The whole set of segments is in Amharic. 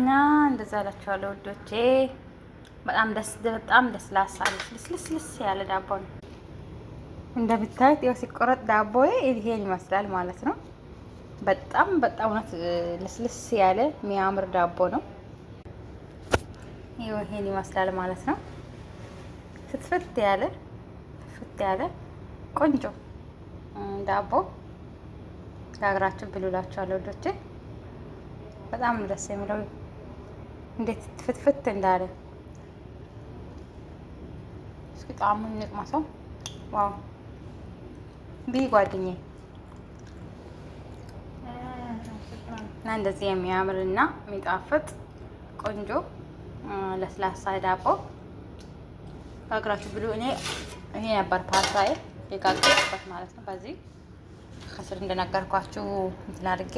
እና እንደዛ እላችኋለሁ ውዶቼ። በጣም ደስ በጣም ለስላሳ ልስልስልስ ያለ ዳቦ ነው። እንደምታዩት ያው ሲቆረጥ ዳቦ ይሄን ይመስላል ማለት ነው። በጣም በጣም እውነት ልስልስ ያለ የሚያምር ዳቦ ነው። ይኸው ይሄን ይመስላል ማለት ነው። ፍትፍት ያለ ፍትፍት ያለ ቆንጆ ዳቦ ጋግራችሁ ብሉላችኋለሁ ውዶቼ። በጣም ነው ደስ የሚለው እንዴት ፍትፍት እንዳለ። እስኪ ጣዕሙን እንቅመሰው። Wow ቢ ጓደኛዬ እና እንደዚህ የሚያምርና የሚጣፍጥ ቆንጆ ለስላሳ ዳቦ ጋግራችሁ ብሉ። እኔ ይሄ ነበር ፓስታዬ የጋገርኩበት ማለት ነው። በዚህ ከስር እንደነገርኳችሁ እንትን አድርጌ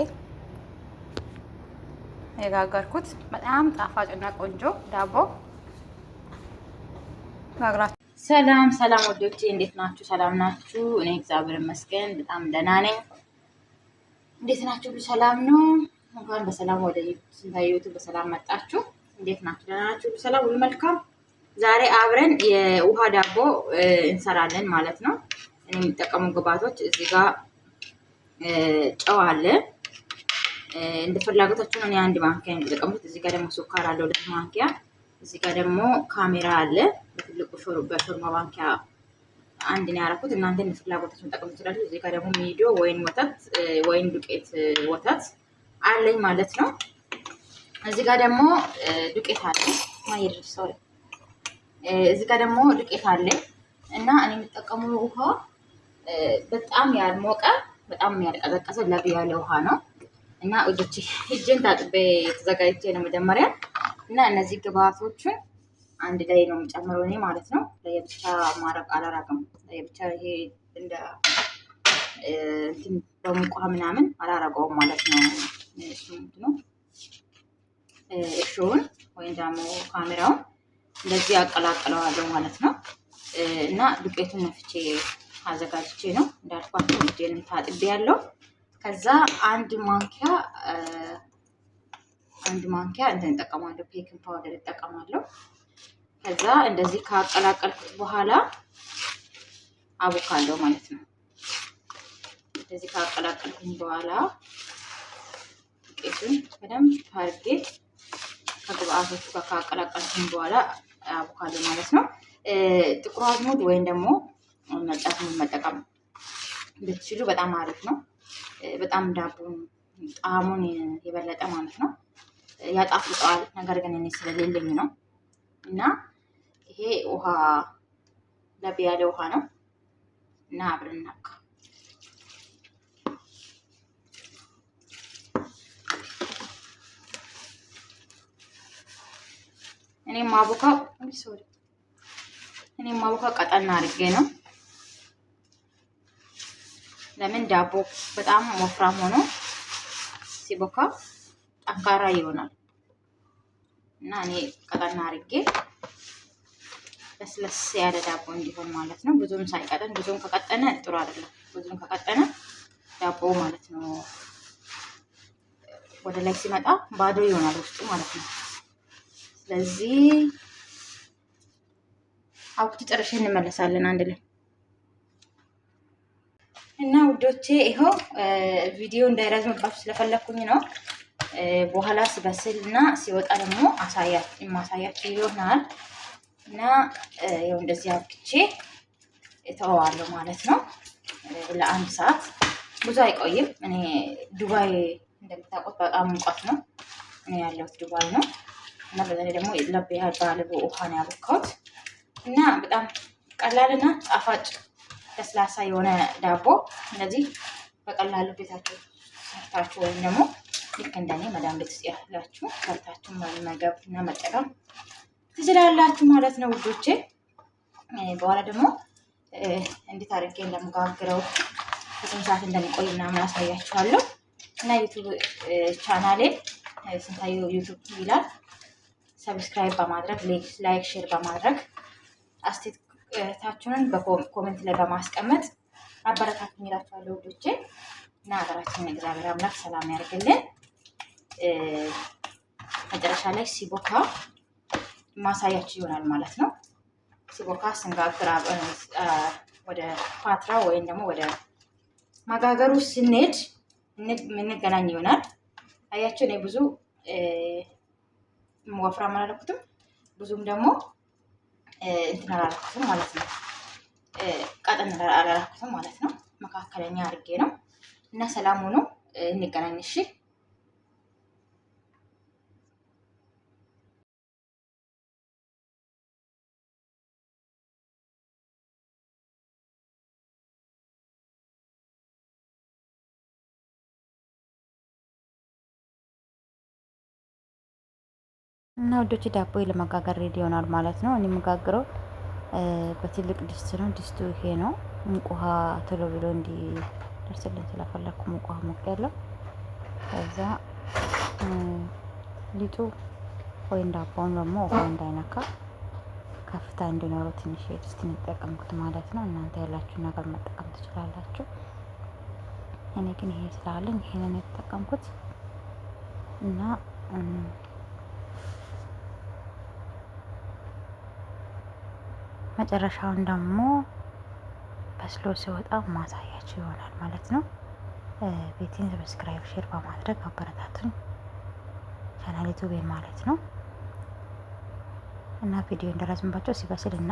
የጋገርኩት በጣም ጣፋጭና ቆንጆ ዳቦ ጋግራችሁ። ሰላም ሰላም ወዶቼ፣ እንዴት ናችሁ? ሰላም ናችሁ? እኔ እግዚአብሔር ይመስገን በጣም ደህና ነኝ። እንዴት ናችሁ? ሁሉ ሰላም ነው? እንኳን በሰላም ወደ ስንታየሁ በሰላም መጣችሁ። እንዴት ናችሁ? ደህና ናችሁ? ሁሉ ሰላም፣ ሁሉ መልካም። ዛሬ አብረን የውሃ ዳቦ እንሰራለን ማለት ነው። እኔ የሚጠቀሙ ግብአቶች እዚህ ጋር ጨው አለ፣ እንደ ፍላጎታችሁ ነው። እኔ አንድ ማንኪያ ነው የተጠቀምኩት። እዚህ ጋር ደግሞ ስኳር አለ 2 ማንኪያ። እዚህ ጋር ደግሞ ካሜራ አለ በትልቁ በሾርባ ማንኪያ አንድ ነው ያደረኩት። እናንተ እንደ ፍላጎታችሁ መጠቀም ትችላላችሁ። እዚህ ጋር ደግሞ ሚዶ ወይን ወተት ወይን ዱቄት ወተት አለኝ ማለት ነው። እዚህ ጋር ደግሞ ዱቄት አለ ማይር sorry፣ እዚህ ጋር ደግሞ ዱቄት አለ እና እኔ የምጠቀመው ውሃ በጣም ያልሞቀ በጣም ያልቀዘቀዘ ለብ ያለ ውሃ ነው። እና ውዶቼ እጄን ታጥቤ ተዘጋጅቼ ነው መጀመሪያ። እና እነዚህ ግብአቶችን አንድ ላይ ነው የምጨምረው እኔ ማለት ነው። ለየብቻ ማረቅ አላራቅም። ለየብቻ ይሄ እንደ እንትን በሙቅ ውሃ ምናምን አላረገውም ማለት ነው። እሱ ነው እርሾውን ወይም ደግሞ ካሜራውን እንደዚህ አቀላቅለዋለሁ ማለት ነው። እና ዱቄቱን ነፍቼ አዘጋጅቼ ነው እንዳልኳቸው እጄንም ታጥቤ ያለው። ከዛ አንድ ማንኪያ አንድ ማንኪያ እንትን እጠቀማለሁ፣ baking powder እጠቀማለሁ። ከዛ እንደዚህ ካቀላቀልኩት በኋላ አቦካለሁ ማለት ነው። እንደዚህ ካቀላቀልኩኝ በኋላ ዱቄቱን በደንብ አድርጌ ከግብአቶቹ ጋር ካቀላቀልኩኝ በኋላ አቦካለሁ ማለት ነው። ጥቁር አዝሙድ ወይም ደግሞ ነጭ አዝሙድ መጠቀም ብትችሉ በጣም አሪፍ ነው። በጣም ዳቦን ጣዕሙን የበለጠ ማለት ነው ያጣፍጠዋል። ነገር ግን እኔ ስለሌለኝ ነው። እና ይሄ ውሃ ለብ ያለ ውሃ ነው እና አብረን እናብካ። እኔ ማቦካው sorry፣ እኔ ማቦካው ቀጠና አድርጌ ነው። ለምን ዳቦ በጣም ወፍራም ሆኖ ሲቦካ ጠንካራ ይሆናል እና እኔ ቀጠና አድርጌ ለስለስ ያለ ዳቦ እንዲሆን ማለት ነው። ብዙም ሳይቀጠን፣ ብዙም ከቀጠነ ጥሩ አይደለም። ብዙም ከቀጠነ ዳቦ ማለት ነው ወደ ላይ ሲመጣ ባዶ ይሆናል ውስጡ ማለት ነው። ስለዚህ አውቅት ጨርሼ እንመለሳለን አንድ ላይ። እና ውዶቼ ይኸው ቪዲዮ እንዳይረዝምባችሁ ስለፈለኩኝ ነው። በኋላ ሲበስል እና ሲወጣ ደግሞ ማሳያችሁ ይሆናል። እና ይኸው እንደዚህ አብክቼ እተወዋለሁ ማለት ነው ለአንድ ሰዓት። ብዙ አይቆይም። እኔ ዱባይ እንደምታውቁት በጣም ሙቀት ነው። እኔ ያለሁት ዱባይ ነው። እና በዛ ላይ ደግሞ ለብ ባለ ውሃ ነው ያቦካሁት። እና በጣም ቀላልና ጣፋጭ ለስላሳ የሆነ ዳቦ እንደዚህ በቀላሉ ቤታችሁ ሰርታችሁ ወይም ደግሞ ልክ እንደኔ መዳም ቤት ውስጥ ያላችሁ ሰርታችሁ መመገብ እና መጠቀም ትችላላችሁ ማለት ነው ውዶቼ። በኋላ ደግሞ እንዴት አድርጌ እንደምጋግረው ከስንት ሰዓት እንደሚቆይ ምናምን አሳያችኋለሁ። እና YouTube ቻናሌ ስንታየሁ YouTube ይላል። Subscribe በማድረግ like፣ share በማድረግ አስተያየታችሁን በ comment ላይ በማስቀመጥ አበረታቱኝ እላችኋለሁ ውዶቼ። እና ሀገራችንን እግዚአብሔር አምላክ ሰላም ያደርግልን። መጨረሻ መጨረሻ ላይ ሲቦካ ማሳያችሁ ይሆናል ማለት ነው። ሲቦካ ስንጋግር ወደ ፓትራ ወይም ደግሞ ወደ መጋገሩ ስንሄድ የምንገናኝ ይሆናል። አያቸው እኔ ብዙ ወፍራም አላልኩትም፣ ብዙም ደግሞ እንትን አላልኩትም ማለት ነው። ቀጠን አላልኩትም ማለት ነው። መካከለኛ አድርጌ ነው እና ሰላም ሆኖ እንገናኝ እሺ። እና ውዶች ዳቦ ለመጋገር ready ይሆናል ማለት ነው። እኔ የምጋግረው በትልቅ ድስት ነው። ድስቱ ይሄ ነው። ሙቅ ውሃ ቶሎ ብሎ እንዲደርስልን ስለፈለግኩ ሙቅ ውሃ ሞቅ ያለው ከዛ ሊጡ ወይም ዳቦውን ደግሞ ውሃ እንዳይነካ ከፍታ እንዲኖረው ትንሽ ድስት እንጠቀምኩት ማለት ነው። እናንተ ያላችሁን ነገር መጠቀም ትችላላችሁ። እኔ ግን ይሄ ስላለኝ ይሄንን የተጠቀምኩት እና መጨረሻውን ደግሞ በስሎ ሲወጣ ማሳያችሁ ይሆናል ማለት ነው። ቤቴን subscribe፣ share በማድረግ አበረታቱኝ ቻናል ዩቱቤን ማለት ነው። እና ቪዲዮ እንደረዝምባቸው ሲበስል እና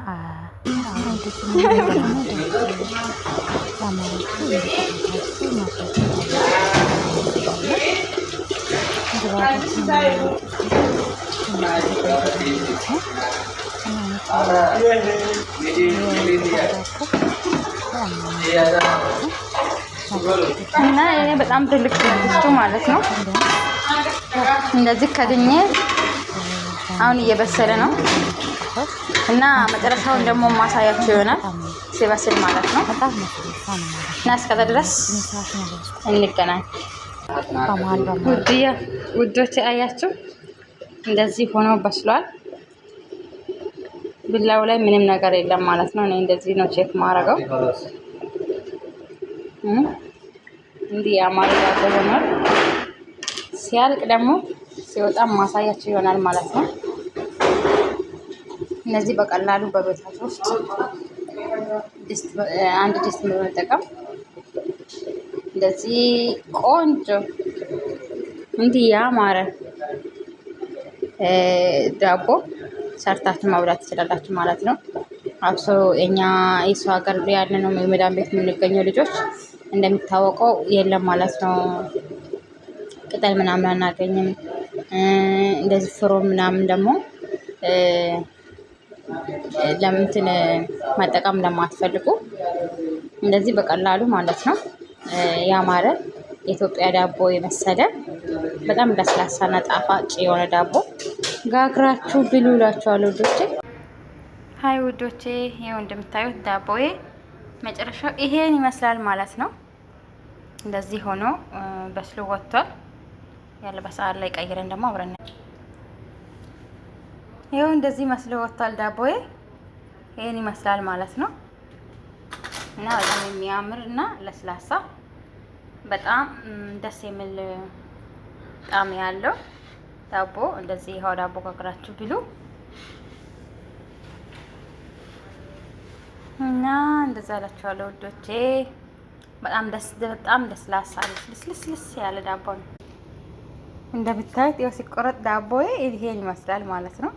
እና ይሄ በጣም ትልቅ ድስቱ ማለት ነው። እንደዚህ ከድኜ አሁን እየበሰለ ነው እና መጨረሻውን ደግሞ ማሳያቸው ይሆናል ሲበስል ማለት ነው። እና እስከዛ ድረስ እንገናኝ ውዶቼ። አያችሁ እንደዚህ ሆኖ በስሏል። ቢላው ላይ ምንም ነገር የለም ማለት ነው። እኔ እንደዚህ ነው check ማረገው። እንዲህ ያማረ ዳቦ ሆኗል። ሲያልቅ ደግሞ ሲወጣ ማሳያቸው ይሆናል ማለት ነው። እነዚህ በቀላሉ በቤታችሁ ውስጥ አንድ ድስት በመጠቀም እንደዚህ ቆንጆ እንዲህ ያማረ ዳቦ ሰርታችሁ መብላት ትችላላችሁ ማለት ነው። አብሶ እኛ የሰው ሀገር ያለ ነው የመዳን ቤት የምንገኘው ልጆች እንደሚታወቀው የለም ማለት ነው። ቅጠል ምናምን አናገኝም። እንደዚህ ፍሮ ምናምን ደግሞ ለምንትን መጠቀም ለማትፈልጉ እንደዚህ በቀላሉ ማለት ነው ያማረ የኢትዮጵያ ዳቦ የመሰለ በጣም ለስላሳና ጣፋጭ የሆነ ዳቦ ጋግራችሁ ብሉ እላችኋለሁ ውዶቼ። Hi ውዶቼ፣ ይኸው እንደምታዩት ዳቦዬ መጨረሻው ይሄን ይመስላል ማለት ነው። እንደዚህ ሆኖ በስሎ ወጥቷል። ያለ በሰዓት ላይ ቀይረን ደግሞ አብረን ይኸው እንደዚህ መስሎ ወጥቷል ዳቦዬ። ይሄን ይመስላል ማለት ነው እና በጣም የሚያምር እና ለስላሳ በጣም ደስ የሚል ጣዕም ያለው ዳቦ እንደዚህ ይኸው ዳቦ ጋግራችሁ ብሉ እና እንደዛ እላችኋለሁ ውዶቼ። በጣም ደስ በጣም ለስላሳ ልስልስልስ ያለ ዳቦ ነው። እንደምታዩት ያው ሲቆረጥ ዳቦዬ ይሄን ይመስላል ማለት ነው።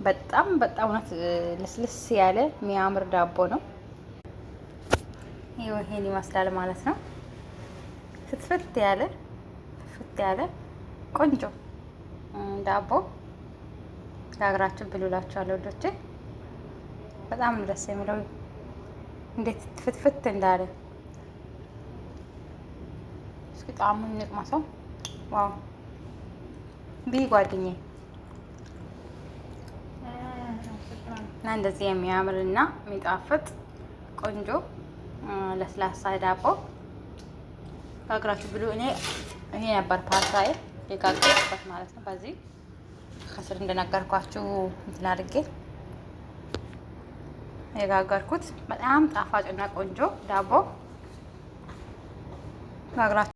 በጣም በጣም እውነት ልስልስ ያለ የሚያምር ዳቦ ነው። ይኸው ይሄን ይመስላል ማለት ነው። ፍትፍት ያለ ፍትፍት ያለ ቆንጆ ዳቦ ጋግራችሁ ብሉላችኋለሁ ውዶቼ። በጣም ነው ደስ የሚለው እንዴት ፍትፍት እንዳለ። እስኪ ጣዕሙን እንቅመሰው። Wow ቢ ጓደኛዬ እና እንደዚህ የሚያምርና የሚጣፍጥ ቆንጆ ለስላሳ ዳቦ ጋግራችሁ ብሉ። እኔ ይሄ ነበር ፓስታዬ የጋገርኩበት ማለት ነው። በዚህ ከስር እንደነገርኳችሁ እንትን አድርጌ የጋገርኩት በጣም ጣፋጭና ቆንጆ ዳቦ ጋግራችሁ